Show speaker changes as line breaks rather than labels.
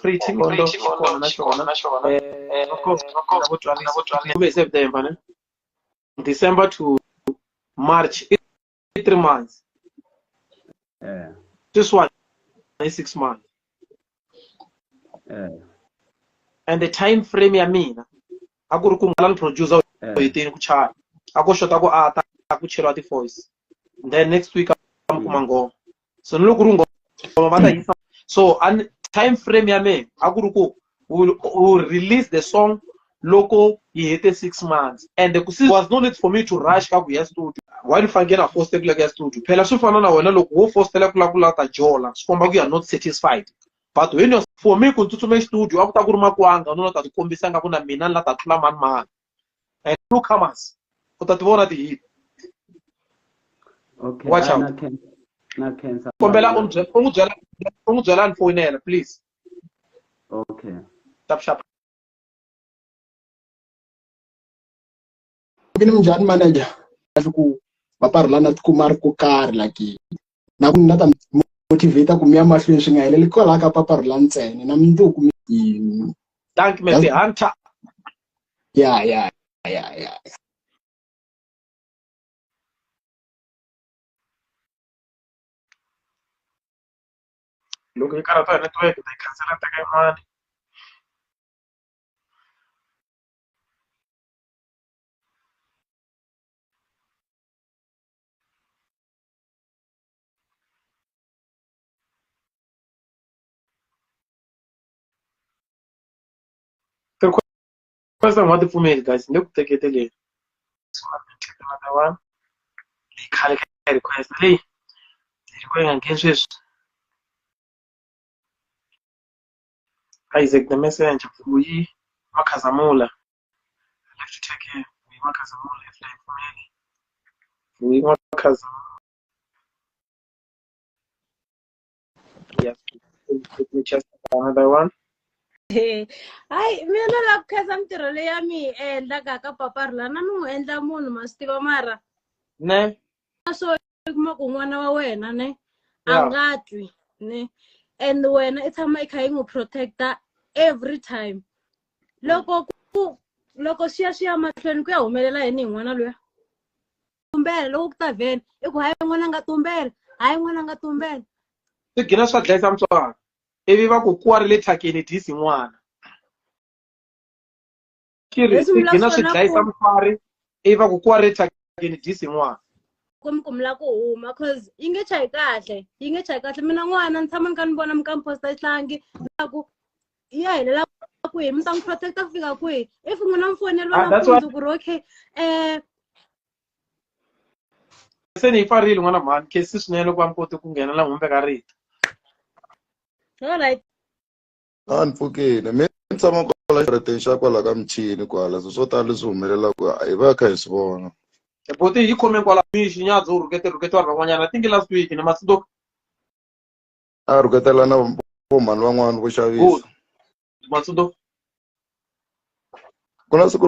Pretty Ngondo xi kona na xona of course na vo Twarisi kumbe hi September ne December to March i 3 months. Sweswiwani i 6 months. And the time frame ya mina a ku ri ku ni producer hetini ku chaya, a ko xota ku a ta ku cheriwa ti-voice, then next week a mi kuma nghoma. So ni loko ku ri nghoma va ta yisa, so time frame ya mina a ku ri ku we will release the song loko yi hete 6 months, and ku was no need for me to rush ka ku ya studio. Why ni fanekele na foste ku la ku ya studio? Phela swi fana na wena, loko wo fostela ku la ku la ta jola, swi komba ku you are not satisfied. But when you're for me ku tsutsuma studio, a ku ta ku ri makwanga, no ta ti kombisa nga ku na mina ni la ta tlula mani mani, and newcomers u ta ti vona ti-hit.
Okay.
Watch out.
Na khensa, na khensa.
Kombela u n'wi byela ni foyinela, please.
Okay.
Sharp sharp.
Ni minjhani manager? Kahle ku Paparhulani a tikuma a ri ko karhi, like na ku na ta motivate ku mi ya mahlweni, swi nga heleli kwalaho ka Paparhulani ntsena na mundzuku.
Thank me the hunter.
Ya.
Loko yi karhata hi network ta yi khansela, teka yin'wani. Ti-request nga ti pfumeli, guys, ni le ku teketeleni. Another one leyi khale ka request leyi loko yi nga ngheni sweswi. Isaac the Messenger, Vuyi Makhazamula. I have to take care. Vuyi Makhazamula, if leyi pfumeli. Vuyi Makhazamula. Yes. Let me just another one.
Hayi, mina na lava ku khensa mintirho leyi ya mi yi endlaka ka Paparhulani, na mi n'wi endla munhu, ma swi tiva, mara
Ne?
Swo i kuma ku n'wana wa wena ne a nga twi ne, and wena i tshama i kha i n'wi protecta every time. Loko ku loko swi ya mahlweni, ku ya humelela yini hi n'wana luya? Tumbela loko ku ta vhene i ku hayi n'wana nga tumbela, hayi n'wana nga tumbela.
Swi gina swa dlayisa mutswari, ivi va ku kuwa ri le thyakeni dyisi n'wana xi ri
Leswi
swi
vulaka
gina swi
swona
dlayisa
ku
mutswari, ivi va ku kuwa ri le thyakeni dyisi n'wana.
Ku mi lava ku huma cause yi nge chayi kahle, yi nge chayi kahle. Mina n'wana ni tshama ni kha ni vona mi ka mi posta xihlangi na ku ya helela kwihi, mi ta n'wi protecta ku fika kwihi if n'wina mi foneliwa
Ah, that's why
nampundzu ku ri okay
se ni yi pfarile n'wana mhani khesi swinene loko va mi kote ku nghena la humbe ka rito.
Alright.
A ni pfukile mi ni tshama kwala xitarateni xa kwala ka michini kwala, so swo tala leswi humelelaka hi va kha hi swi vona.
Buti yi khome kwala mixi nyadzo u rhukete rhukete vanhu van'wanyana. I think last week ni masiku.
A rhuketela na vomhani van'wani vo
Good.
xavisa.
Masudo.
Ku na siku.